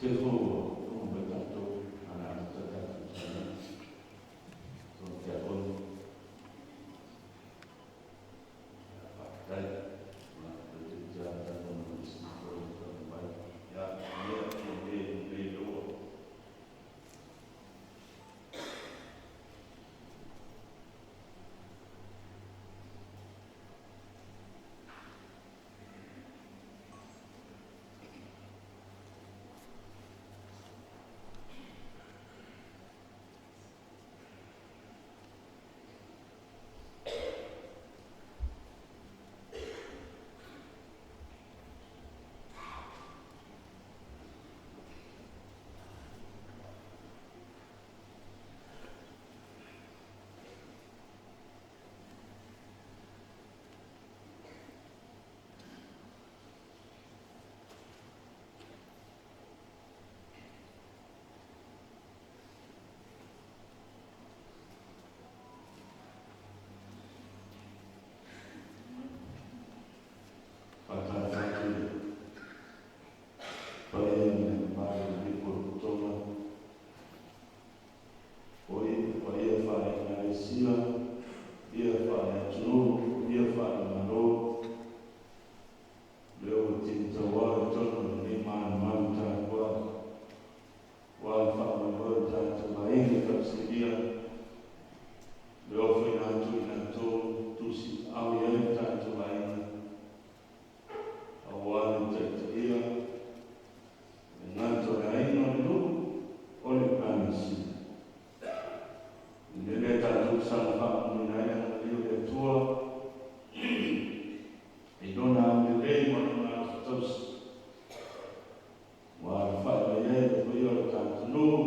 Tele foi ua uma mai tatou ana amata tatou saunoaga. So Tiakono, faafetai. Toeitiiti lava talanoa ma nisi foi o taunuu mai. Ia, manuia, manuia i lenei lua. Faatalofa atu i le paia ma le mamalu o lenei potopotoga, o paia faale-Ekalesia, paia faale-atunuu, paia faale-Malo, lea ua tinitauā i totonu o lenei malumalu tapuai, aua le faamoemoe o le tatou aiga tausilia, le ofoina atu i latou tusiaao i ai le tatou aiga, aua le taitaia, le gata o le aiga, o le nuu, o le Ekalesia. I le mea lea tatou saga faamanuina ai le agalelei o le Atua i Lona agalelei ma Lona alofa tausi, ua alafai mai ai le paia o le tatou nuu,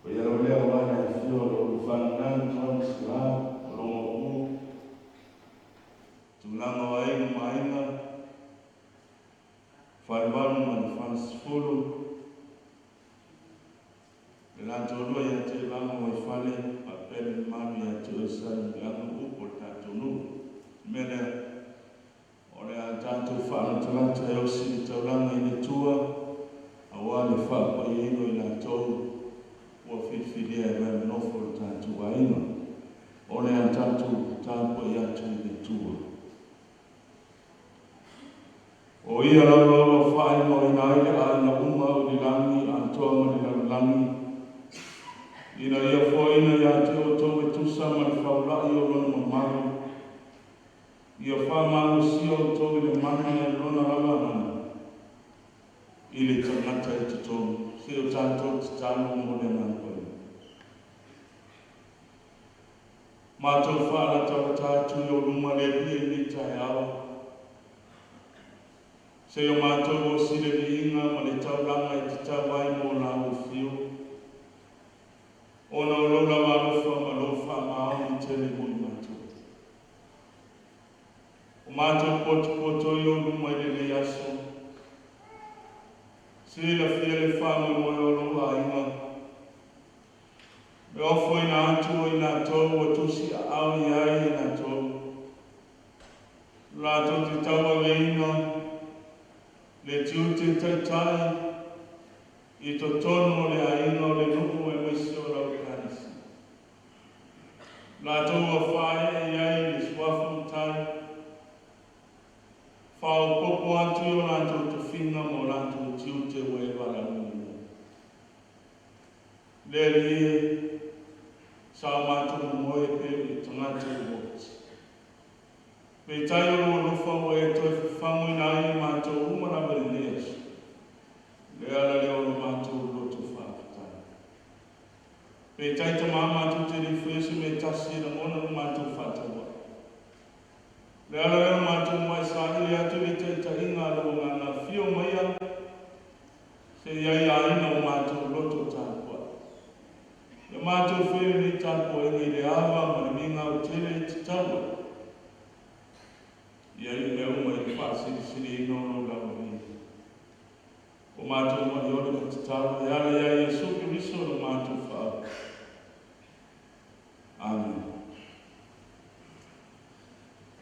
paia lava lea aua le afifio o lo Ulufanananu, Tuana Sala, o Logo Upu, tulaga o aiga ma aiga, falevalu ma le falesefulu, le latou lua ia te Vaga Waifale, faapea le mamalu ia te oe Salemuliaga ma upu o le tatou nuu. O le mea lea, o le a tatou faalatalata e osi le taulaga i le Atua, aua le faapaiaina o i latou ua filifilia e avea ma nofo o le tatou aiga. O le a tatou tapuai atu i le Atua. O ia lava ua faaigoaina ai le aiga uma o le lagi atoa ma le lalolagi, ina ia foaina ia te outou e tusa ma le faulai o lona mamalu, ia faamalosia outou i le mana e lona lava Agaga, i le tagata i totonu. Se o tatou tatalo mo le Agaga Paia. Matou faalatalata atu i ou luma le Alii i lenei taeao, se o matou osi le viiga ma le taulaga e tatau ai mo lau afio, ona o lou lava alofa ma lou faamaoni tele mo i matou. O matou potopoto i ou luma i lenei aso, silafia le faamoemoe o lou aiga, le ofoina atu o i latou ua tusiaao i ai i latou, latou te tauaveina le tiute taitai i totonu o le aiga, o le nuu aemaise o lau Ekalesia. Latou ua faaee i ai le suafa Matai, faaopoopo atu i o latou tofiga ma o latou tiute ua e valaauina i ai. Le Alii e, sa o matou momoe pei o tagata i le oti. Peitai o lou alofa ua e toe fafagoina ai i matou uma lava i lenei aso. Le ala lea o lo matou loto faafetai. Peitai tamā matou te le i faia se mea e tasi e lagona lo matou faatauvaa. Le ala lea o matou mai saili atu i le taitaiga a lou Agaga afio maia se i aiaina o matou loto tapuai. Ia matou faia lenei tapuaiga i le ava ma le migao tele e tatau ai. Ia iu mea uma i le faasilisiliina o lou lava viiga. O matou ma'ioli ma tatalo e ala iā Iesu Keriso lo matou Faaola. Amene.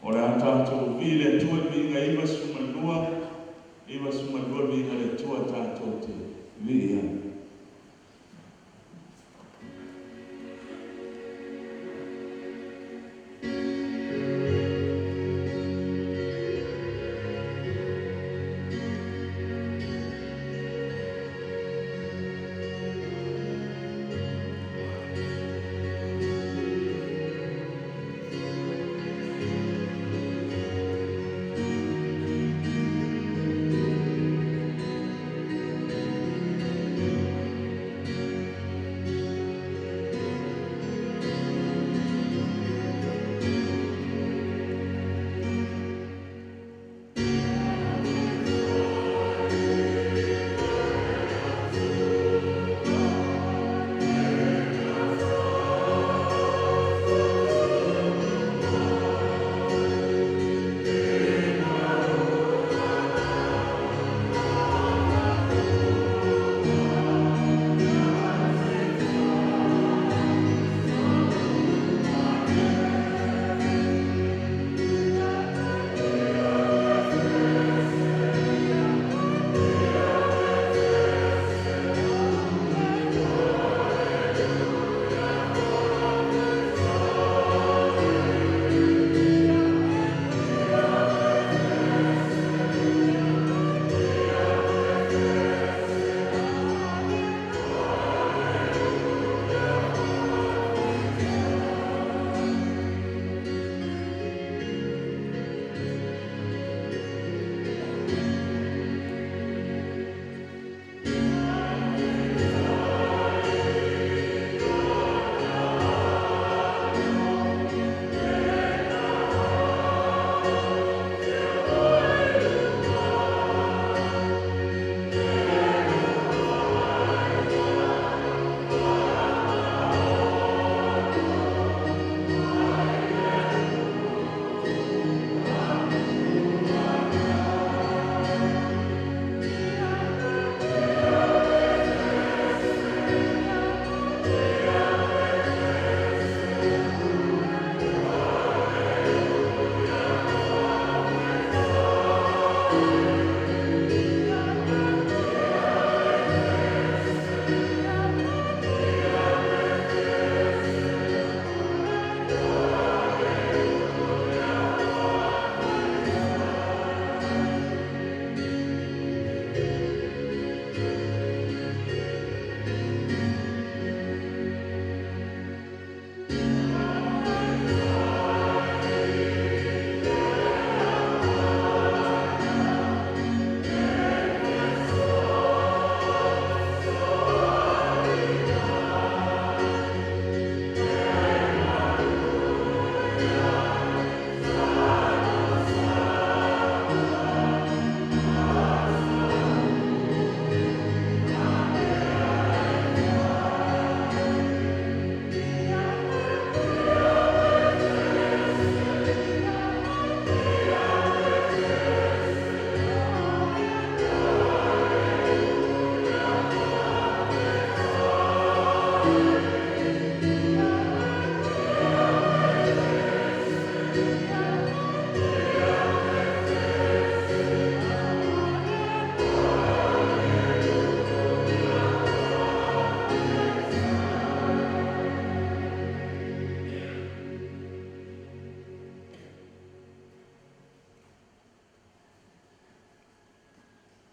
O le a tatou viiga i le Atua i le viiga 92, 92 le viiga i le Atua. Viia.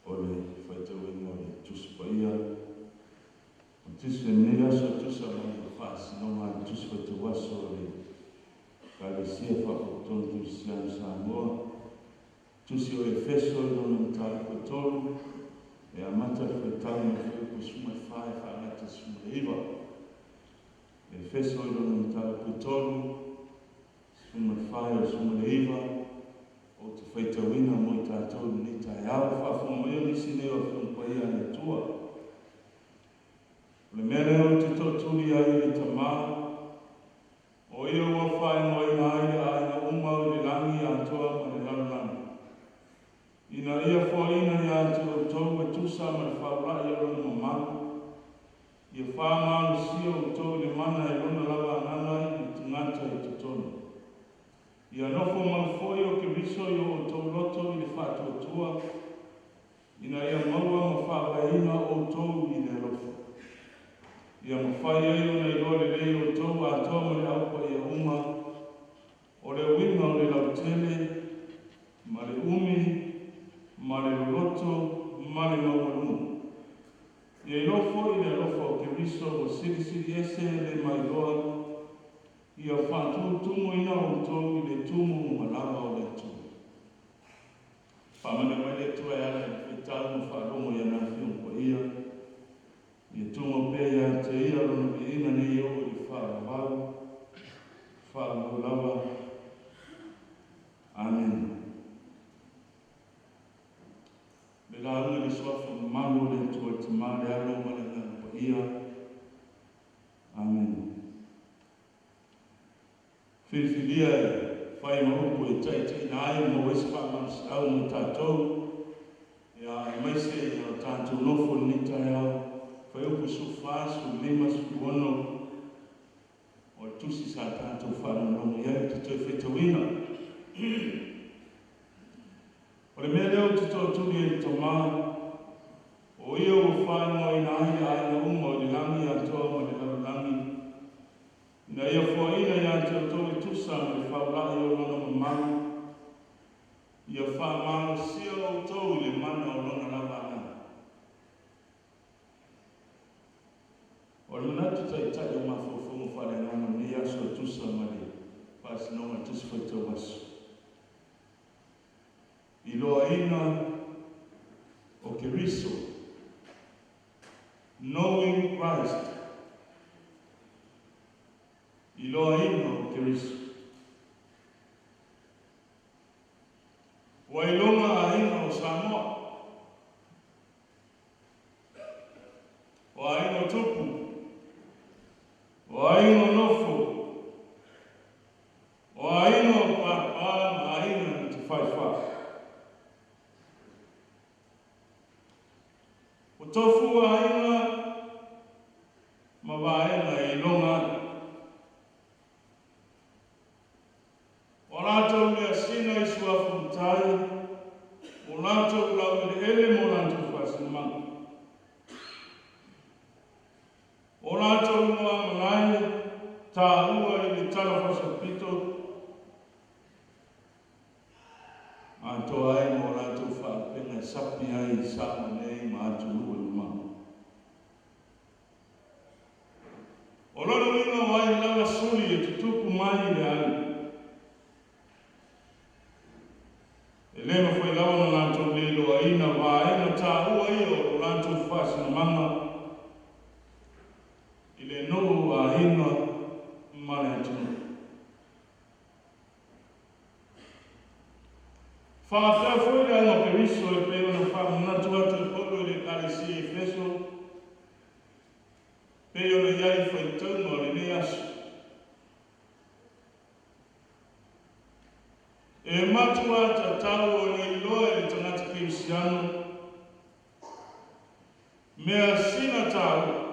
O le faitauina o le Tusi Paia o tusi lenei aso e tusa ma le faasinoga a le Tusi Faitauaso o le Ekalesia Faapotopotoga Kerisiano Samoa, Tusi o Efeso i lona mataupu e tolu, e amata le faitau mai le fuaiupu 14 e faagata i le 19. Efeso i lona mataupu e tolu, 14 i le 19, ou te faitauina mo i tatou i lenei taeao. Faafofoga mai o nisi nei o Afioga Paia a le Atua. O le mea lea ou te tootuli ai i le Tamā, o ia ua faaigoaina ai le aiga uma o i le lagi atoa ma le lalolagi, ina ia foaina ia te outou e tusa ma le faulai o lona mamalu, ia faamalosia outou i le mana e lona lava Agaga i le tagata i totonu. Ia nofo mau foi o Keriso i o outou loto i le faatuatua, Ina ia maua ma faavaeina outou i le alofa. Ia mafai ai ona iloa lelei e outou atoa ma le Au Paia uma, o le uiga o le lautele, ma le umi, ma le loloto, ma le maualuga. Ia iloa foi le alofa o Keriso ua silisili ese le mailoa, ia faatutumuina outou i le tumu uma lava o le Atua. Faamanuia mai le Atua e ala i le faitau ma faalogo i ana Afioga Paia. Ia tumau pea ia te Ia lona viiga nei e oo i le faavavau, faavavau lava. Amene. Le lauga i le Suafa mamalu o le Atua le Tama, le Alo ma le Agaga Paia. Amene. Filifilia e fai ma upu e taitaiina ai ma maua ai se faamalosiau mo tatou, ia, aemaise o tatou nofo i lenei taeao, Fuaiupu 14, 15, 16 o le tusi sa tatou faalogologo i ai, ou te toe faitauina. O le mea lea ou te tootuli ai i le Tama, o ia ua faaigoaina ai aiga uma o le lagi atoa ma le lalolagi, ina ia foaina ia te outou e tusa ma le faulai o lona mamalu, ia faamalosia outou i le mana o lona lava Agaga. O le manatu taitai o mafaufauga faaleagaga o lenei aso e tusa ma le faasinoga o le Tusi Faitau Aso, Iloaina o Keriso, Knowing Christ, iloaina o Keriso. Ua iloga aiga o Samoa, o aiga o tupu, o aiga o nofo, o aiga o pāpā ma aiga na te whaiwha. O tofu aiga ma vaega e iloga ai. O latou measina i suafa matai, o latou laueleele mo latou faasinomaga. O latou igoamalae taua i le tala faasolopito, atoa ai ma o latou faalupega e sapi ai i Samoa nei ma atunuu e mamao. O lona uiga o ai lava suli e tutupu mai i le aiga, e le mafai lava ona latou le iloaina vaega taua ia o lo latou faasinomaga i le nuu, aiga ma le atunuu. Faapea foi le aiga o Keriso e pei ona faamanatu atu e Paulo i le Ekalesia i Efeso, pei ona i ai faitauga o lenei aso. E matua tatau ona iloa e le tagata kerisiano mea sina taua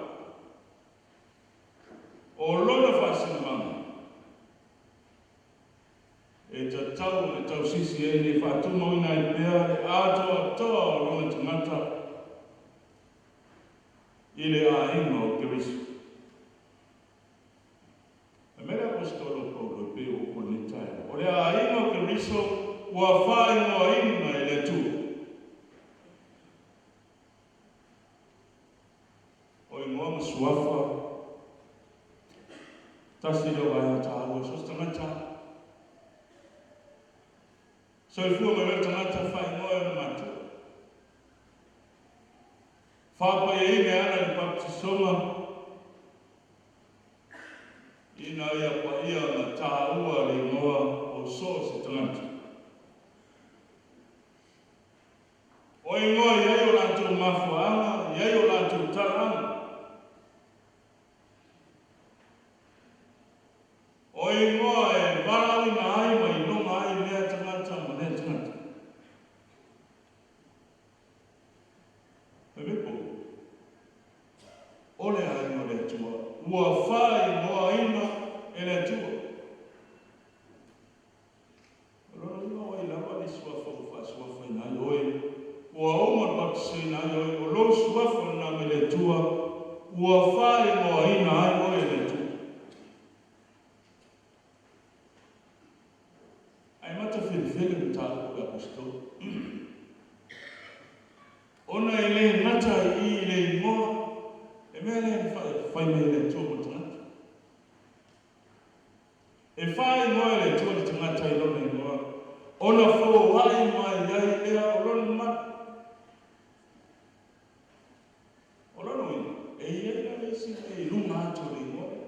o lona faasinomaga e tatau ona tausisi ai ina ia faatumauina ai pea le atoatoa o lona tagata i le aiga o Keriso. Fai mai le Aposetolo o Paulo e pei o upu o lenei taeao, o le aiga o Keriso ua faaigoaina e le Atua. O igoa ma suafa, tasi lea o vaega taua so o se tagata. Soifua mai loa le tagata faaigoa e ona matua. Faapaiaina e ala i le baptisoga ina ia paia ma taua le igoa o so o se tagata. O igoa e i ai o latou mafuaaga, e i ai o latou talaaga. O igoa e valaauina ai ma iloga ai lea tagata ma lea tagata. Fai mai Paulo, o le aiga o le Atua ua faaigoaina e le Atua. O lona uiga o ai lava le suafa ua faasuafaina ai oe, ua uma le faabatisoina ai oe, o lou suafa lena mai le Atua, ua faaigoaina ai oe e le Atua. Ae matafelefele mataupu a le Aposetolo, ona e le gata i i le igoa, le mea lea na fai mai e le Atua mo le tagata. E faaigoa e le Atua le tagata i lona igoa, ona foai mai ai lea o lona mamalu. O lona uiga, e i ai la le isi mea i luga atu o le igoa lea.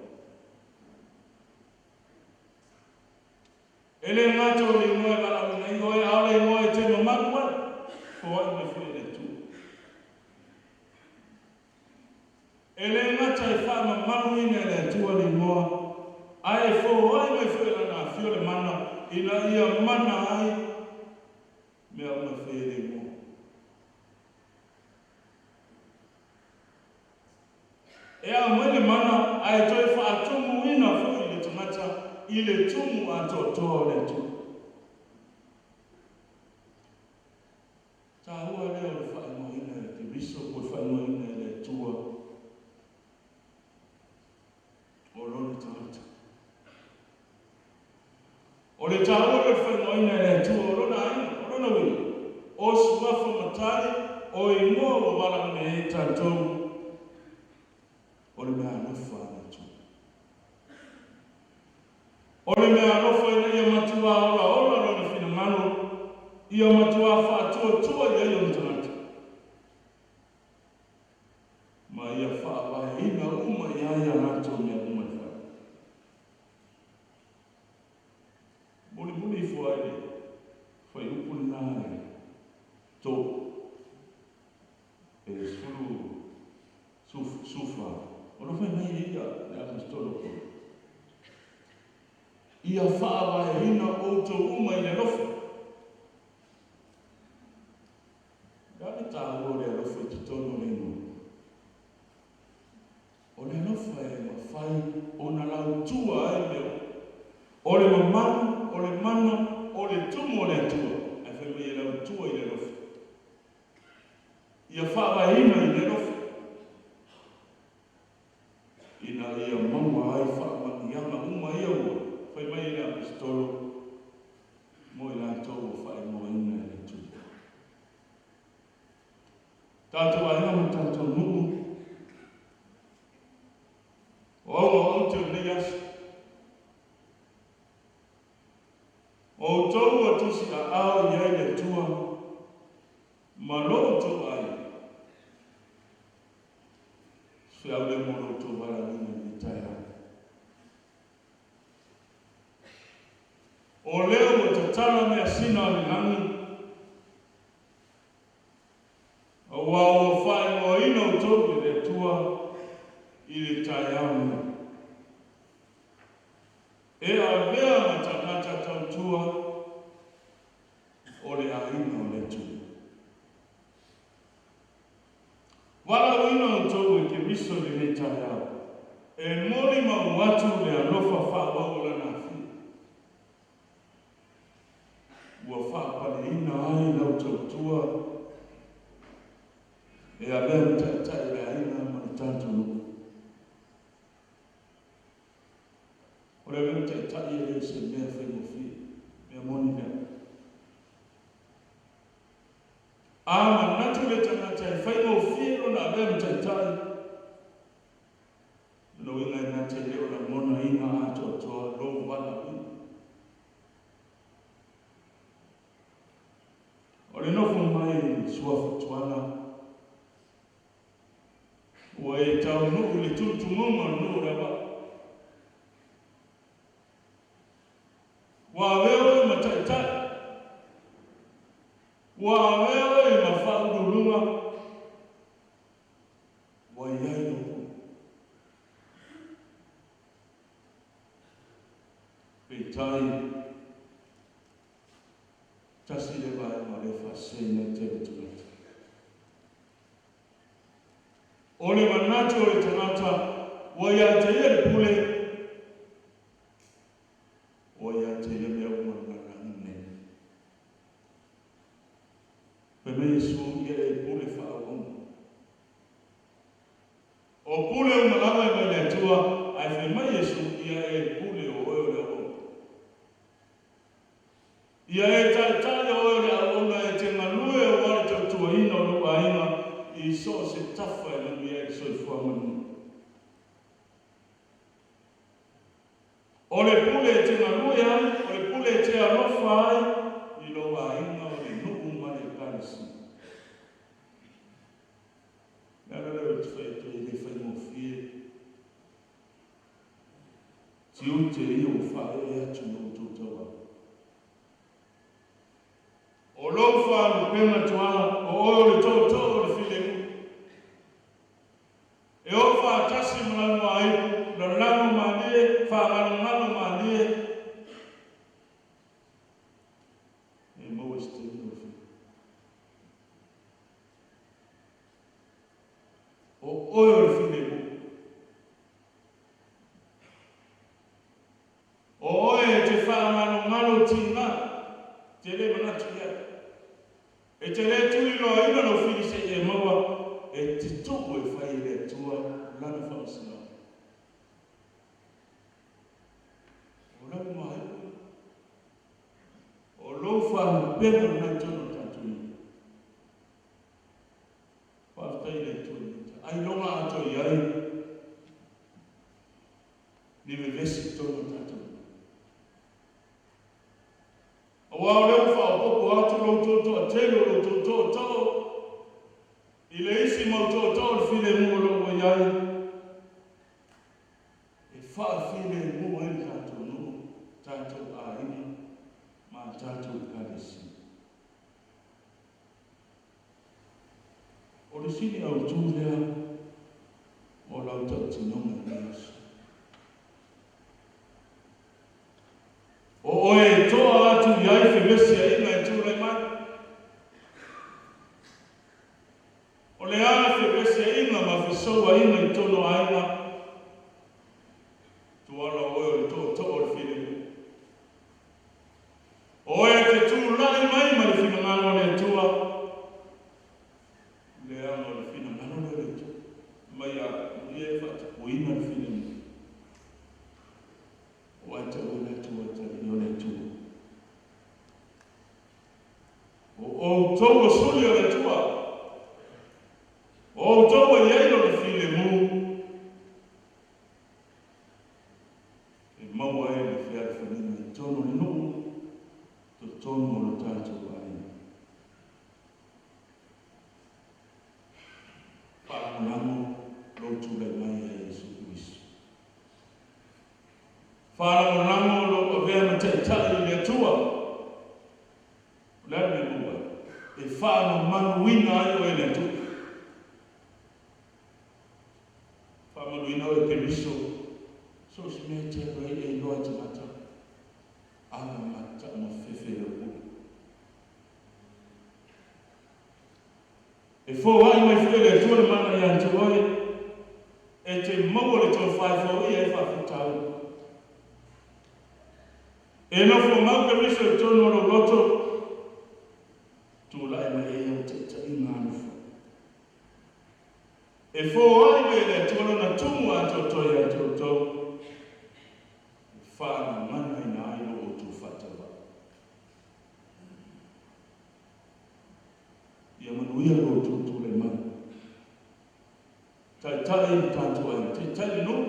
E le gata o le igoa e valaauina ai oe, a o le igoa e te mamalu ai, foai mai foi e le Atua. E le gata e faamamaluina e le Atua le igoa, ae foai mai foi e Lana Afio le mana, ina ia mana ai mea uma e faia i le igoa. E aumai le mana ae toe faatumuina foi le tagata i le tumu atoatoa o le Atua. Taua lea o le faaigoaina e Keriso po o le faaigoaina e le Atua o lona tagata. O le taua lea o le faaigoaina e le Atua o lona aiga, o lona uiga, o suafa matai, o igoa ua valaauina ai tatou, o le meaalofa a le Atua. O le meaalofa ina ia matuā olaola lona finagalo, ia matuā faatuatua i ai ona tagata, ma ia faavaeina uma i ai a latou mea uma e fai. Mulimuli ifo ai le fuaiupu lena e 3, e 14, o lo o fai mai ai le Aposetolo o Paulo, ia faavaeina outou uma i le alofa. O le a le taua o le alofa i totonu o le igoa? O le alofa e mafai ona lautua ai mea uma. O le mamalu, o le mana, o le tumu o le Atua, ae fai mai e lautua i le alofa. Ia faavaeina i le alofa, ina ia maua ai faamanuiaga uma ia ua fai mai e le Aposetolo mo i latou ua faaigoaina e le Atua. Tatou aiga ma tatou nuu, o auga o aute o lenei aso, o outou ua tusiaao i ai le Atua ma lo outou aiga, se feau lea mo lo outou valaauina i lenei taeao. O lea ua tatala measina a le lagi, aua ua faaigoaina outou e le Atua i le taeao lenei. E avea ma tagata tautua o le aiga o le Atua. Valaauina outou e Keriso i lenei taeao, e molimau atu le alofa faaauau o Lana Afio, ua faapaleina ai lau tautua e avea ma taitai o le aiga ma le tatou nuu. O le avea ma taitai e le o se mea faigofie, mea moni lea. A manatu le tagata e faigofie lona avea ma taitai, lona uiga e na te le o lagonaina atoatoa lou valaauina. O le nofo mai i suafa tuala, ua e taunuu i le tumutumuga o le nuu o le auvaa. Ua avea oe ma taitai, ua avea oe ma faauluuluga, ua i ai lou pule. Peitai, tasi lea vaega o lea e faaseseina ai tele tagata. O le manatu o le tagata ua ia te ia le pule, ua ia te ia mea uma o le lalolagi lenei. Fai mai Iesu, ia e pule faaauauna. O pule uma lava e mai le Atua, ae fai mai Iesu, ia e pule o oe o le auauna. Ia e taitai o oe o le auauna e te galue aua le tautuaina o lou aiga i so o se tafa e manuia ai le soifua manuia. O le pule e te galue ai, o le pule e te alofa ai i lou aiga o le nuu ma le Ekalesia. O le ala lea ou te fai atu ai e le faigofie tiute ia ua faaee atu i lo outou tauala. O lou faalupega Tuala, o oe o le tootoo o le filemu. E o faatasi ma Lanuaaipu, lalago malie, faagalogalo malie. E maua se taimi lau Afioga. O oe o le filemu. O oe e te faagalogalo tiga, te le manatu i ai. E te le tuliloaina lou fili seia e maua, e te tuu e fai e le Atua Lana faamasinoga. O lau igoa O lou faalupega lena i totonu o le tatou nuu. Faafetai i le Atua i lenei taeao. Ailoga a toe i ai ni vevesi i totonu o le tatou nuu. Aua o lea ua faaopoopo atu lo outou toatele o lo outou tootoo i le isi mau tootoo o le filemu o lo o ua i ai, e faafilemu ai le tatou nuu, tatou aiga ma tatou Ekalesia. O le sini autu lea o lau tautinoga i lenei aso. O oe e toa atu i ai fevesiaiga e tulai mai. O le a fevesiaiga ma fesouaiga i totonu o aiga? Tuala o oe o le tootoo o le filemu. O oe e te tulai mai ma le finagalo o le Atua. Leaga o le finagalo lea o le Atua mai a ia e faatupuina le filemu. O ai te oe le Atua e tali o le Atua. O outou o suli o le Atua. O outou ua i ai lona filemu. E maua ai le fealofaniga i totonu o le nuu, totonu o lo tatou aiga. Faalagolago lou tulai mai ia Iesu Keriso. Faalagolago lou avea ma taitai i le Atua. O le a le mea e maua ai? E faamamaluina ai oe e le Atua. Faamamaluina oe e Keriso, so o se mea e te alu ai e iloa e tagata, ava matagofefe i lau pule. E foai mai foi e le Atua le mana ia te oe, e te maua le tofa e foia ai faafitauli. E nofo mau Keriso i totonu o lou loto, tulai mai ai au taitaiga alofa. E foai mai e le Atua lona tumu atoatoa ia te outou, e faalaganaina ai lo outou faatauvaa. Ia manuia lo outou tulai mai. Taitai le tatou aiga, taitai le nuu.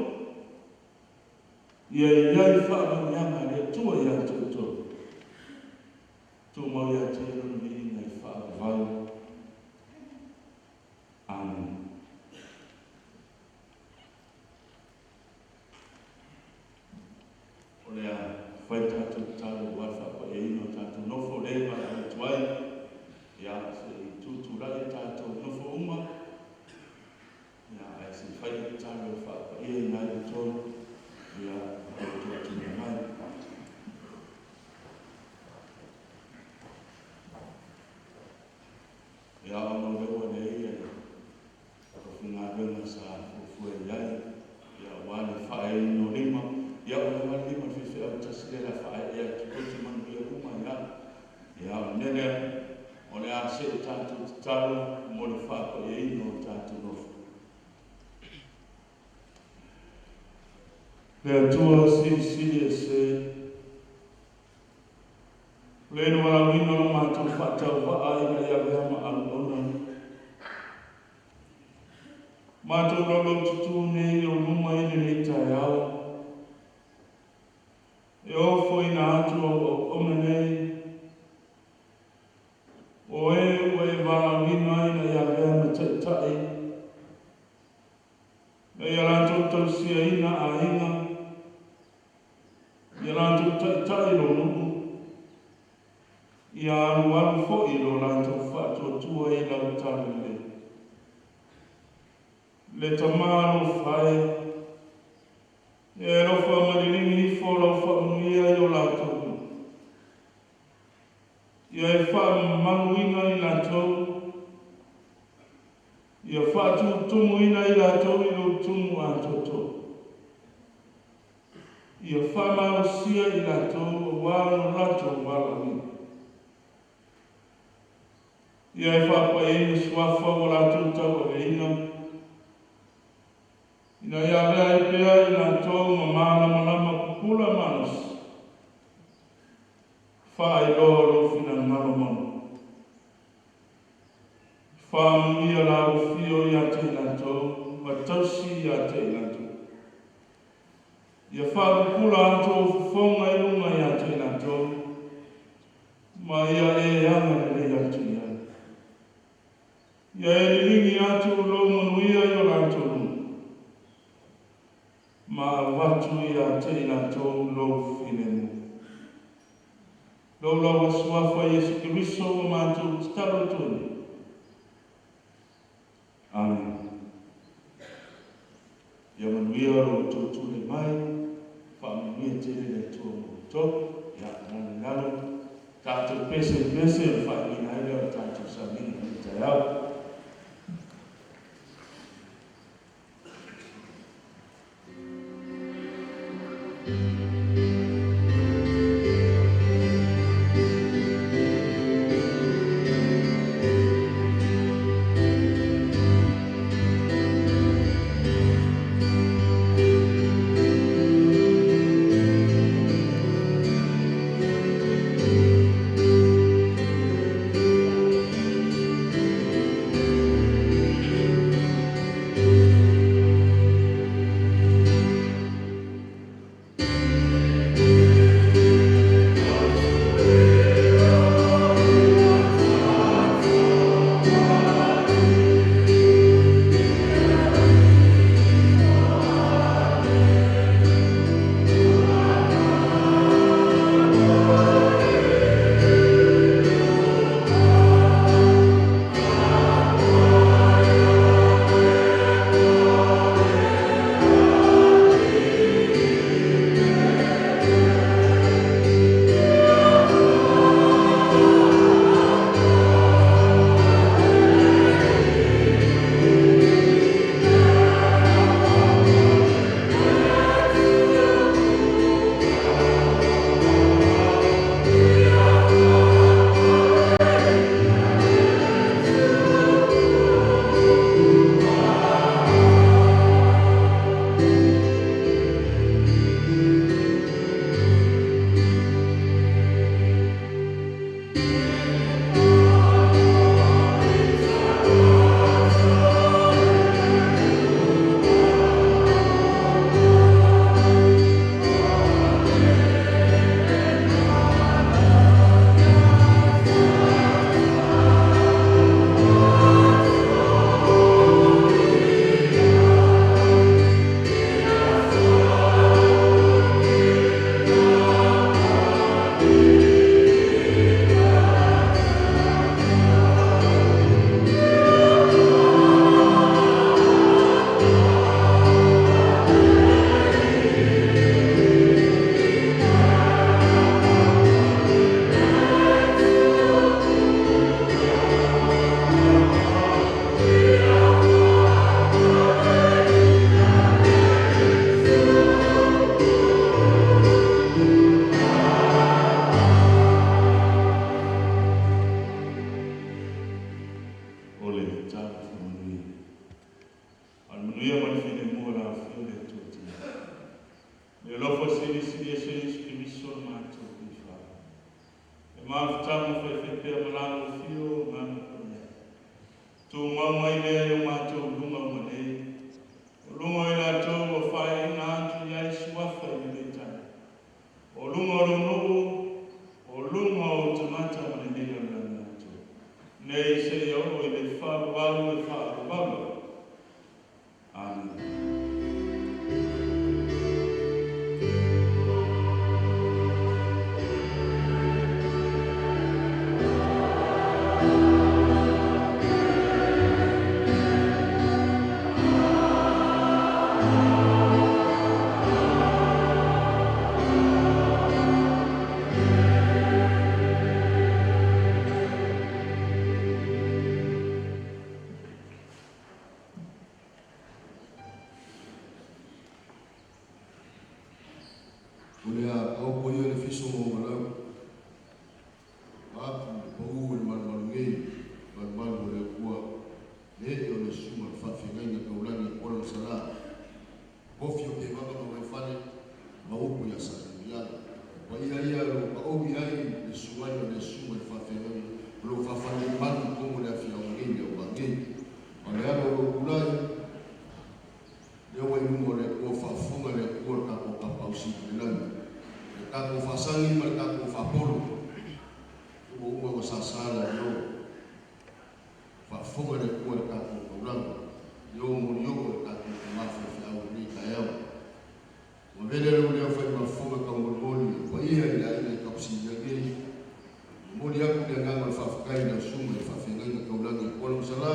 Ia i ai faamanuiaga a le Atua ia te outou. Tumau ia te ia lona viiga e faavavau. Amene. O le a fai le tatou tatalo aua le faapaiaina o tatou nofo lea e valaau atu ai. Ia, se i tutulai a tatou nofo uma. Ia, ae se i fai le tatalo e faapaiaina ai outou, ia, ma outou tulai mai. tatou tatalo mo le faapaiaina o tatou nofo. Le Atua silisili ese, o le na valaauina lo matou faatauvaa ina ia avea ma auauna. Matou laulaututu nei i ou luma i lenei taeao, e ofoina atu au auauna nei, o e ua e valaauina ina ia avea ma taitai, ina ia latou tausiaina aiga, ia latou taitai lo nuu, ia alualu foi lo latou faatuatua i lau talalelei. Le Tama alofa e, e alofa ma liligi ifo lau faamanuia i o latou luma. Ia e faamamaluina i latou, ia faatutumuina i latou i lou tumu atoatoa. Ia faamalosia i latou auā lo latou valaauina. Ia e faapaiaina suafa ua latou tauaveina, ina ia avea ai pea i latou ma malamalama pupula malosi, faailoa o lou finagalo moni. Faamanuia lau afio ia te i latou ma tausi ia te i latou. Ia faapupula atu ou fofoga i luga ia te i latou, ma ia e agalelei atu i ai. Ia e liligi atu lou manuia i o latou luma, ma avatu ia te i latou lou filemu. Lou lava suafa Iesu Keriso ua matou tatalo atu ai nei. Amen. Ia manuia lo outou tulai mai, faamanuia tele le Atua ma outou. Ia, lalo i lalo, tatou pese i pese o le faaiuina ai lea o le tatou sauniga i lenei taeao. tau ma faamanuia. A o le manuia ma le filemu o le a afio le Atua Tina. Le alofa silisili ese Iesu Keriso lo matou Tuifau. Le mafutaga faifaipea ma lalo afio o Agaga Paia. Tumau mai lea i o matou luga uma nei, o luga o i latou ua faeaina atu i ai suafa i lenei taeao, o luga o lou nuu, o luga o ou tagata ma lenei lalolagi atoa, nei seia oo i le faavavau e faavavau lava. Amene. O le a taopo ia le fiso ma malau, vaeatu le pau o le malumalu nei, malumalu o le Atua, le ee o le susuga o le faafeagaiga taulagi i Kuala Masala, kofi o Tevaga ma Vaifale, ma upu ia Salemuliaga. O paia ia o lo o paogi ai le susu ai o le susuga i le faafeagaiga o lo o faafalemanu i totonu o le afioaga nei i le auvaa nei. A o le alo o lo o tulai, lea ua i luma o le Atua, faafofoga le Atua le tatou Tapaau Sili i le lagi, le tatou faasagi ma le tatou faapolo, ua uma ona sasa le amio. Faafofoga le Atua i le tatou taulaga, lea ua molioo e le tatou tama faifeau i lenei taeao. Ua vele lou leo fai ma fofoga taumolimoli e paia i le aiga i Tapasilia nei. Momoli atu le agaga o le faafetai i lau susuga i le faafeagaiga taulagi i Kuala Masala,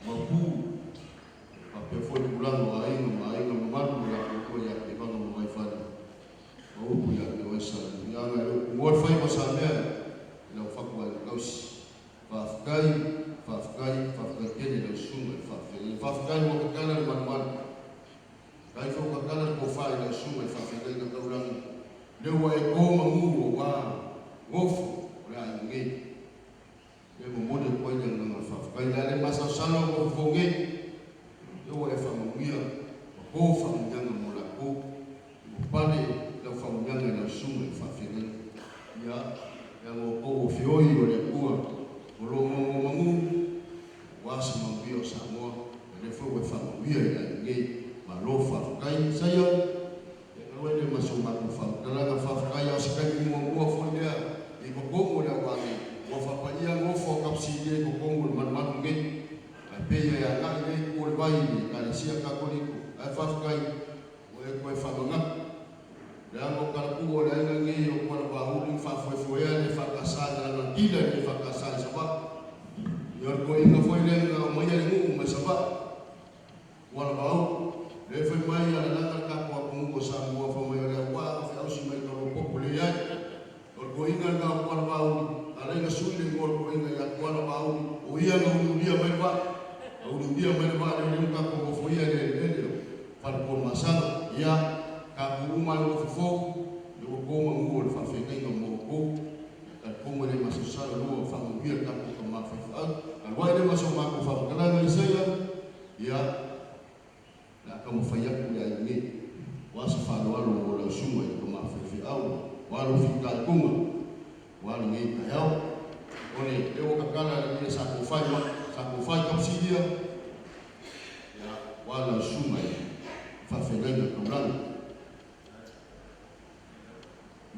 Mapu, faapea foi tulaga o aiga ma aiga mamalu ma latou tua ia Tevaga ma Vaifale, ma upu ia te oe Salemuliaga e le o tumoa le faiva o Samea i lau fatu aiga tausi. Faafetai, faafetai, faafetai tele i lau susuga i le faafeagaiga. Faafetai ua tatala le malumalu. Faafetai foi ua tatala le tofa i lau susuga i le faafeagaiga taulagi. Lea ua e to manu aua gofo o le aiga nei. Lea e momoli atu ai le agaga o le faafetai. O le a le masalosalo o fofo nei, lea ua e faamanuia ma to faamanuiaga mo latou. Ua pale lau faamanuiaga i lau susuga i le faafeagaiga. Ia, leaga o outou o feoi o le Atua, o lo o nonomanu aua se manuia o Samoa, ia lea foi ua e faamanuia i aiga nei. Malo faafetai. Isaia, ia talu ai lea ma so matou faamatalaga, faafetai, a o se taimi muamua foi lea i totonu o le auvaa nei, ua faapaia nofo a Kapisilia i totonu o le malumalu nei, ae pei e agai lea itu o le vai i le Ekalesia Katoliko, ae faafetai ua e toe faamanatu. Leaga o talatuu o le aiga nei o Kuala-Vauli faafoefoea le EFKS na lanatila i le EFKS i Savaii. Ia o le toeaina foi lea na aumaia le nuu mai Savaii, Kuala-Vauli, lea fai mai a lalaga le tatou atunuu o Samoa fai mai o le auvaa na feausi mai Talopopo leai. O le toeaina lena o Kuala-Vauli, ala i na sui le igoa o le toeaina ia Kuala-Vauli, o ia na uliulia mai le vaa, na uliulia mai le vaa lea lea ua tatou nofoia i le eleele o Falepuamasaga. Ia, tatou uma lava le nofo fou, lea ua to manu o le faafeagaiga mo outou. Ia talitonu e le masalosalo lua faamanuia le tatou tama faifeau. Alu ai lea ma so matou faamatalaga, Isaia, ia, O le a taumafai atu le aiga nei, aua se faaaloalo mo lau susuga i le tama faifeau, aua lou fitaituga, aua lenei taeao. O le lea ua tatala le mea sa tou fai ma sa tou fai tapasilia, ia, aua lau susuga i le faafeagaiga taulagi.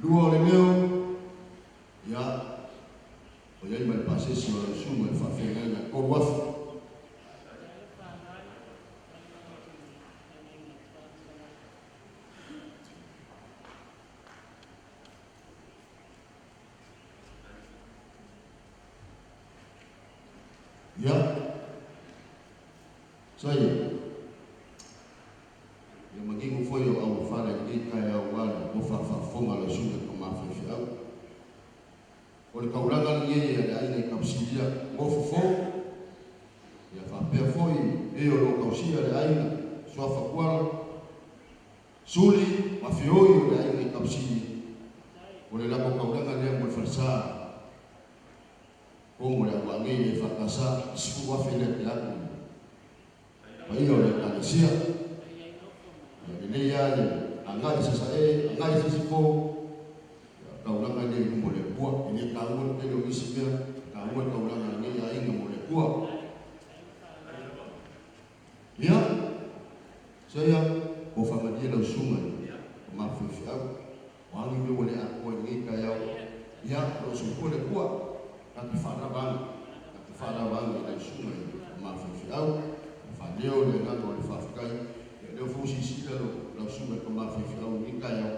Lua o le leo, ia, ua i ai ma le pasesi o lau susuga i le faafeagaiga 3,000. Ia, Saia, ia manino foi o auofala i lenei taeao aua le alofa faafofoga a lau susuga i le tama faifeau. O le taulaga lenei a le aiga i Tapasilia, nofo fou, ia faapea foi e o lo o tausia le aiga Suafa Tuala, Suli ma Feoi o le aiga i Tapasilia. O le latou taulaga lea mo le falesa. Kogo le au vaa nei EFKS, 10,000 lea pe alu i paia o le Ekalesia. Ia lelei lava le agai i sasae, agai i se isi po, ia taulaga lea i luma o le Atua. E le taua le tele o nisi mea, e taua le taulaga a lenei aiga mo le Atua. Ia, Isaia, ua faamalie lau susuga i le mafaifeau, o a ni mea ua le atoa i lenei taeao, ia, o lo o soifua le Atua, na te faalava ane, na te faalava ane i lau susuga i le mafaifeau, e faaleo le agaga o le faafetai, ia, o lea foi ua silasila lau susuga i le mafaifeau i lenei taeao,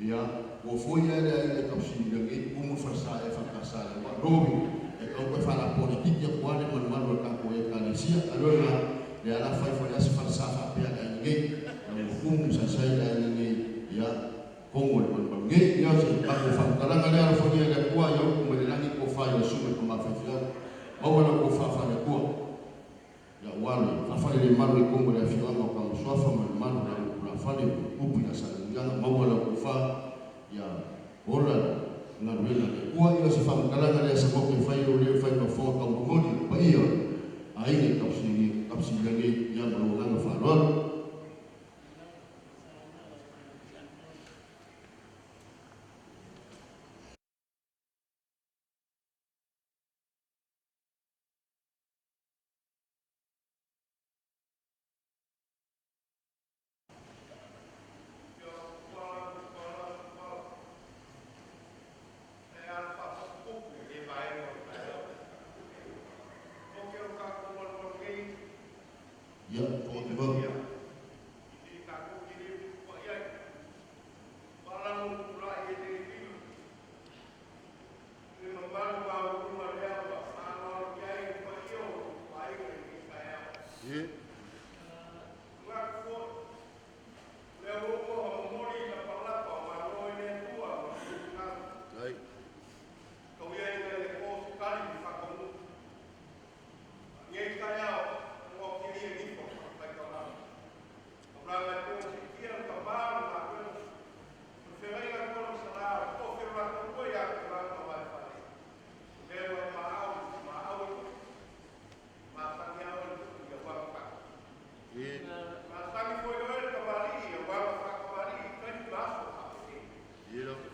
ia, ua foi lava le aiga e tausilia nei, tumu le falesa EFKS i le vaa lori, e tatau toe faalapoa laitiiti atu lava le malumalu a le tatou Ekalesia. A o lena, le ala fai foi le asi falesa faapea le aiga nei, ina ua tumu saisai le aiga nei, ia, kogo le malumalu nei. Ia, o se matou faamatalaga lea, alofagia e le Atua, ia upu mai le lagi tofa i lau susuga i le tama faifeau. Maua lau tofa faale-Atua, ia ua le faafalelemalu i totonu o le afioaga o Tamasuafa ma le malu o le auupulafale o upu i Salemuliaga. Maua lau tofa, ia ola le galuega a le Atua. Ia, o se faamatalaga lea sa matou fai o lea fai ma fofoga taumolimoli i le paia o aiga i tausilia nei, ia ma lou agaga faaaloalo. Ia, fofoga Tevaga. Ie. Ai. Ie. Ie lava.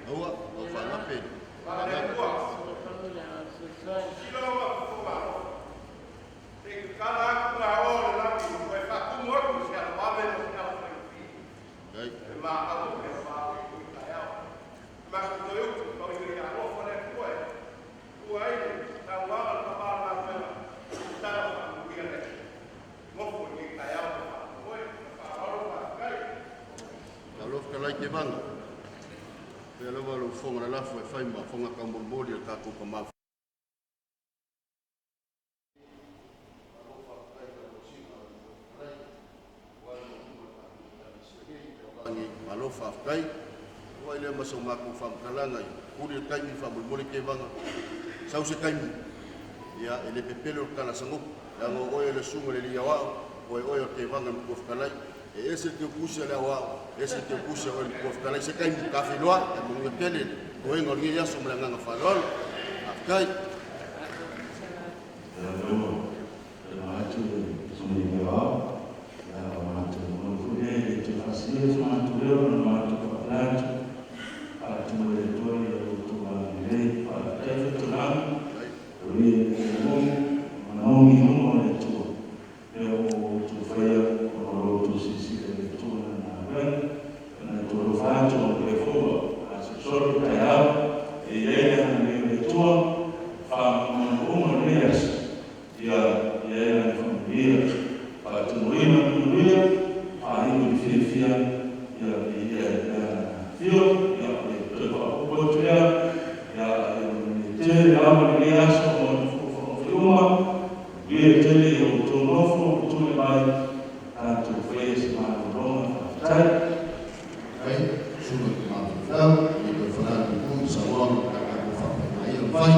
Aua, au faagape. Faagape. Ai. Alofa kalai ke vanga. Pea lava lou fofoga lalafo e fai ma fofoga taumolimoli o le tatou tama. Malo faafetai. Ua ai lea ma sa matou faamatalaga i puli le taimi faamolemole Tevaga. Sau se taimi, ia, e le pepelo le tala sagoto, leaga o oe o le susuga i le alii aoao, o oe o Tevaga le matua fetalai. E ese le teutusi a le aoao, ese le teutusi a oe le matua fetalai. Se taimi ta feiloai, ae manuia tele le toega o lenei aso ma le agaga faaaloalo. Faafetai. Atu le ia o matou momoli foi lea e le toe faasea so matou leo ma le matou faapena atu faatumu e le Atua ia outou agalelei. Faafetai fetalai o ia e manaogi uma o le Atua lea ua outou faia ona o lo outou silasila i le Atua ma lana galuega na outou alofa atu o lea foi ua gasolosolo le taeao e i ai le agalelei o le Atua faamanumanuga uma o lenei aso ia i ai lana faamanuia faatumuina manuia faaiu i le fiafia ia viia ai pea lana afio. Ia o le toe faaopoopo atu lea ia ia manuia tele lava lenei aso ma ona fuafuaga uma, manuia tele i outou nofo outou. Faafetai. Ai, susuga i le tama faifeau, e toe falealualu i saunoaga pe a tatou faapena ia mafai.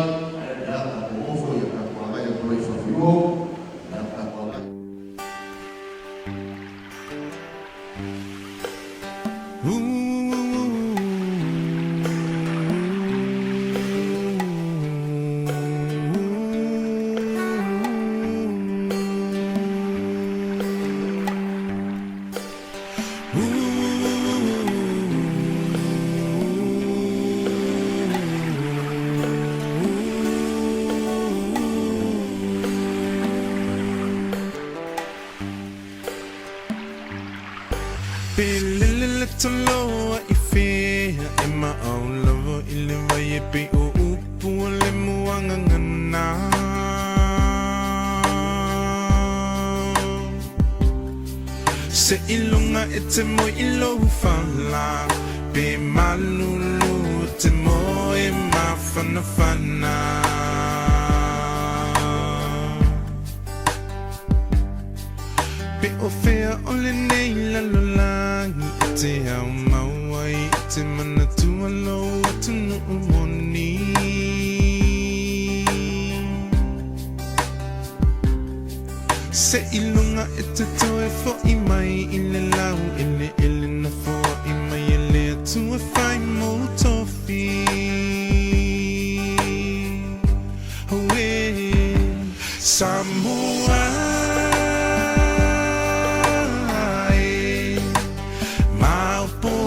Ia, tatou ofo, ia tatou agai atu ai i faafilua, ia tatou agai. Pe lele le toloa i fea e maau lava i le vai e pei o upu o le muagagana. Se ilunga e te moe i lou fala, pe malulu e te moe mafanafana. Pe o fea o lenei lalolagi e te au mau ai e te manatua lou atunuu moni. Se ilunga e te toe fo'i mai i le lau eleele na foai mai e le Atua fai mou tofi. Auē, Samoa e, maopoopo.